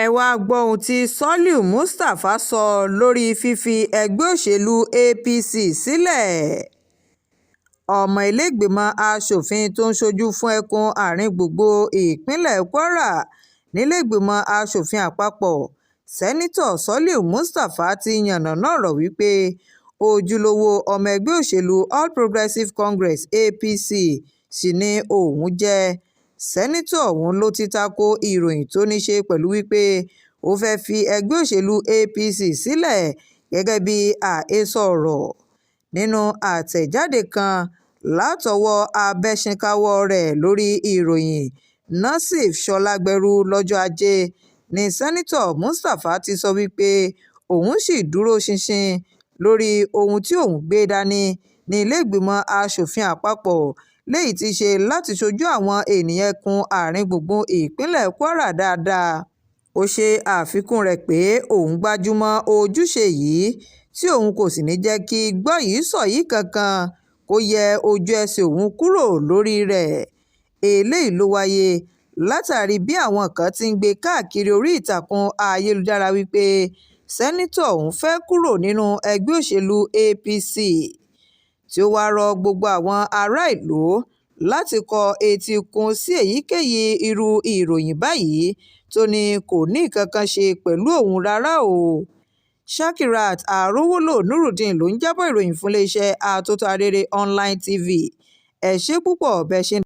Ẹ wàá gbọ́ ohun tí Soliu Mustapha sọ lórí fífi ẹgbẹ́ òṣèlú APC sílẹ̀. Ọmọ ìlẹ́lẹ́gbẹ́mọ asòfin tó ń ṣojú fún ẹkùn àárín-gbùngbùn ìpínlẹ̀ Kwara nílẹ̀ẹ́gbìmọ̀ asòfin àpapọ̀, Sẹ́nitọ́ Soliu Mustapha ti yànnàná ọ̀rọ̀ wípé ojúlówó ọmọ ẹgbẹ́ òṣèlú All Progressives Congress, APC, sì ni òun jẹ́. Sẹ́nitọ́ ọ̀hún ló ti ta ko ìròyìn tó ní í ṣe pẹ̀lú wípé ó fẹ́ẹ́ fi ẹgbẹ́ òṣèlú APC sílẹ̀ gẹ́gẹ́ bíi àhesọ ọ̀rọ̀. Nínú àtẹ̀jáde kan látọwọ́ abẹ́sìnkáwọ́ rẹ̀ lórí ìròyìn Nassif Sọlágbẹ̀rú lọ́jọ́ Ajé ní Sẹ́nitọ́ Mustapha ti sọ wípé òun ṣì dúró ṣinṣin lórí ohun tí òun gbé dání ní ìlẹ́lẹ́gbẹ́mọ asòfin àpapọ̀, léyìí tí í ṣe láti ṣojú àwọn ènìyàn ẹkùn àárín-gbùngbùn ìpínlẹ̀ Kwara dáadáa. Ó ṣe àfikún rẹ̀ pé òun gbájú mọ́ ojúṣe yìí tí òun kò sì ní í jẹ́ kí gbọ́yìí-sọ̀yìí kankan kó yẹ ojú ẹsẹ̀ òun kúrò lórí rẹ̀. Eléyìí ló wáyé látàrí bí àwọn kan ti ń gbé káàkiri orí ìtàkùn ayélujára wípé sẹ́ńtítọ́ ọ̀hún fẹ́ẹ́ kúrò nínú ẹgbẹ́ òṣèlú APC, tí ó wáá rọ gbogbo àwọn aráàlú láti kọ etí ikún sí èyíkéyìí irú ìròyìn báyìí tó ní kò ní nǹkan kan ṣe pẹ̀lú òun rárá o. Shakirat Arowolo Nurudeen ló ń jábọ̀ ìròyìn fún iléeṣẹ́ Atótó Arére Online TV. Ẹ ṣe púpọ̀ bẹ́ẹ̀ ṣe ń.